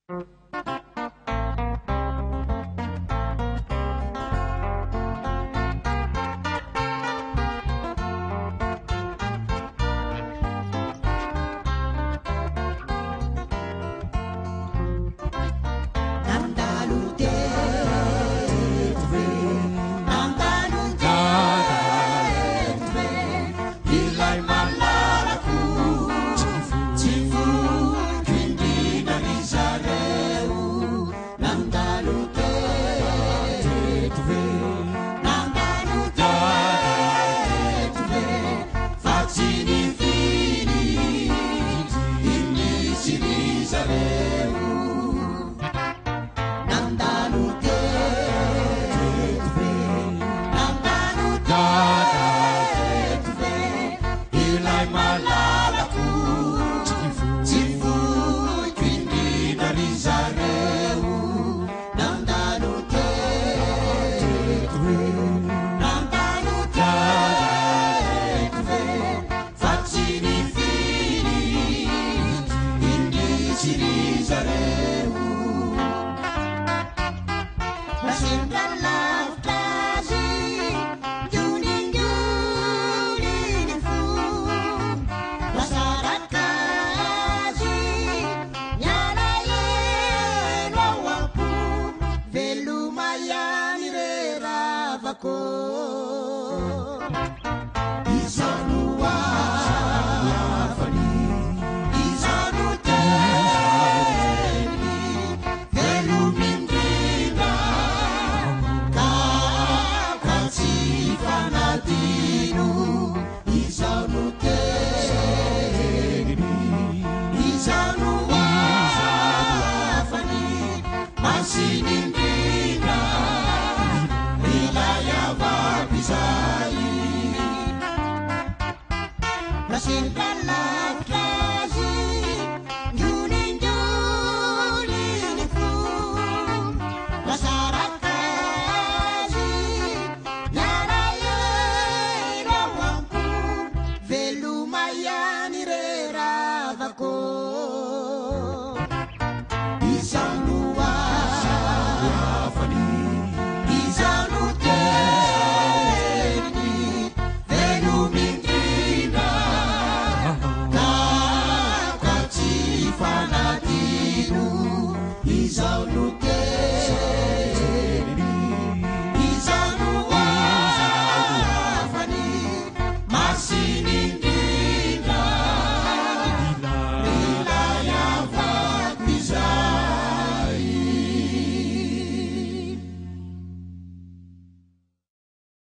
Nandalo teto ve, nandalo teto ve, ilay malalako, tsy foiko indrindra ry zareo. Nandalo teto ve, nandalo teto ve, fa tsy nivily indrisy ry zareo. Nandalo teto ve, nandalo teto ve, ilay malalako, tsy foiko indrindra ry zareo. Nandalo teto ve, nandalo teto ve, fa tsy nivily indrisy ry zareo. Nasendra lavitra azy, ngoningony ny fo. Nasaraka azy, nialahelo ao am-po. Veloma ihany re ravako. Izaho no hafany, izaho no teniny, veloma indrindra, ka ka tsy fanadino. Izaho no teniny, izaho no hafany, masina indrindra, ilay havako izay. Nasendra lavitra azy, ngoningony ny fo. Nasaraka azy, nialahelo ao am-po. Veloma ihany re ravako. Izaho no hafany, izaho no teniny, veloma indrindra, ka ka tsy fanadino. Izaho no